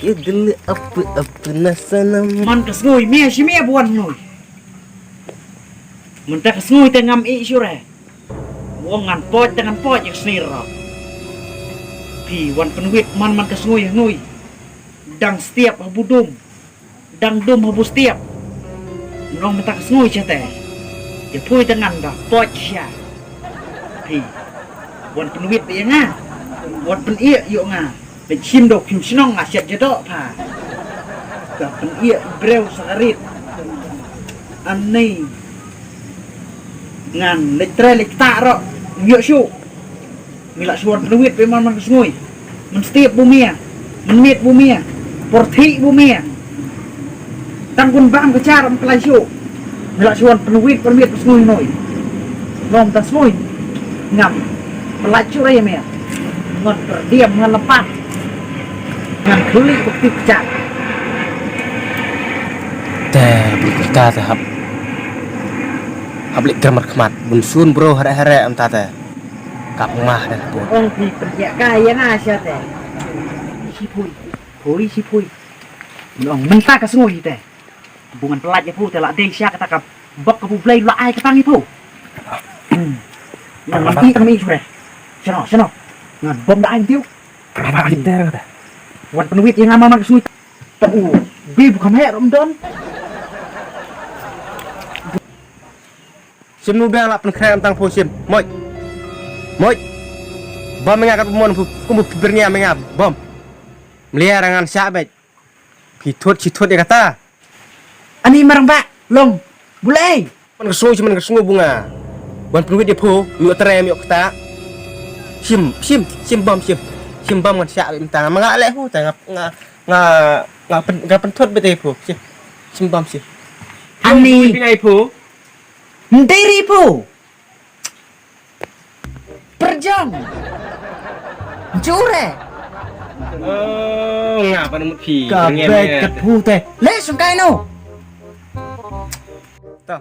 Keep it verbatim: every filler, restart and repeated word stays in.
Idil apa apa nasanam. Man ka sngew mia shi mia buan nui. Mynta ka sngew te ngam i shure. Wong ngan poj te ngan poj ïa ka snir ro. Phi wan pynwit man man ka sngew ïa nui. Dang stiap ha budum. Dang dum ha bustiap. Nong mynta ka sngew sha te. Ïa pui te ngan da poj sha. Phi wan pynwit ïa nga. Wan pynïa ïa nga. Pynshim dok him shnong nga siat jadok pha. Ka pynïa breu sakarit. Ani ngan lek tre lek tak rok. Ngiok shu. Ngi la shuan pynwit pe man man ka sngew. Mynstep bu mia. Mynmiet bu mia. Porthi bu mia. Tang kun bam ka char am klai shu. Ngi la shuan pynwit pynmiet ka sngew noi. Nom ta sngew. Ngam. Pelai shu rai mia. Ngon perdiam ngon lepas. Ngam kuli bukti ka char. Te bukti ka char te hap. Hap lek grammar khmat. Bun sun bro hare hare am ta te. Kap mah dah pun. Ong phi pynïa ka ïa nga sha te. Shi pui. Pui shi pui. Ong mynta ka sngew hi te. Bungan pelat ïa phu te la dei sha kata ka bok ka bu blei la ai ka tang ïa phu. Nang mati tang mi sure. Shano shano. Ngan bom da ai tiu. Apa ai te kata. Wan pynwit ïa nga ma ma ka sngew. Ta u. Bi bu kam he rom don. Sim nu biang la pynkhreh tang phu sim. Moj. Moj. Bom nga kat mon phu kum phu ber nga menga bom. Meliar ngan sha bej. Phi thut chi thut ïa kata. Ani marang ba long. Bulai. Man ka sngew chi man ka sngew bunga. Wan pynwit ïa phu. Yu tre mi ok kata. Sim sim sim bom sim. Sim bom ngan sha bej mynta. Ma nga leh hu ta nga nga nga pyn nga pynthut bej ïa phu. Sim. Sim bom sim. Ani. Phi ngai phu. Ndiri phu. Perjong. Jure. Oh, nga pa mut phi. Ka bek kat phu te. Le sung kai no. To.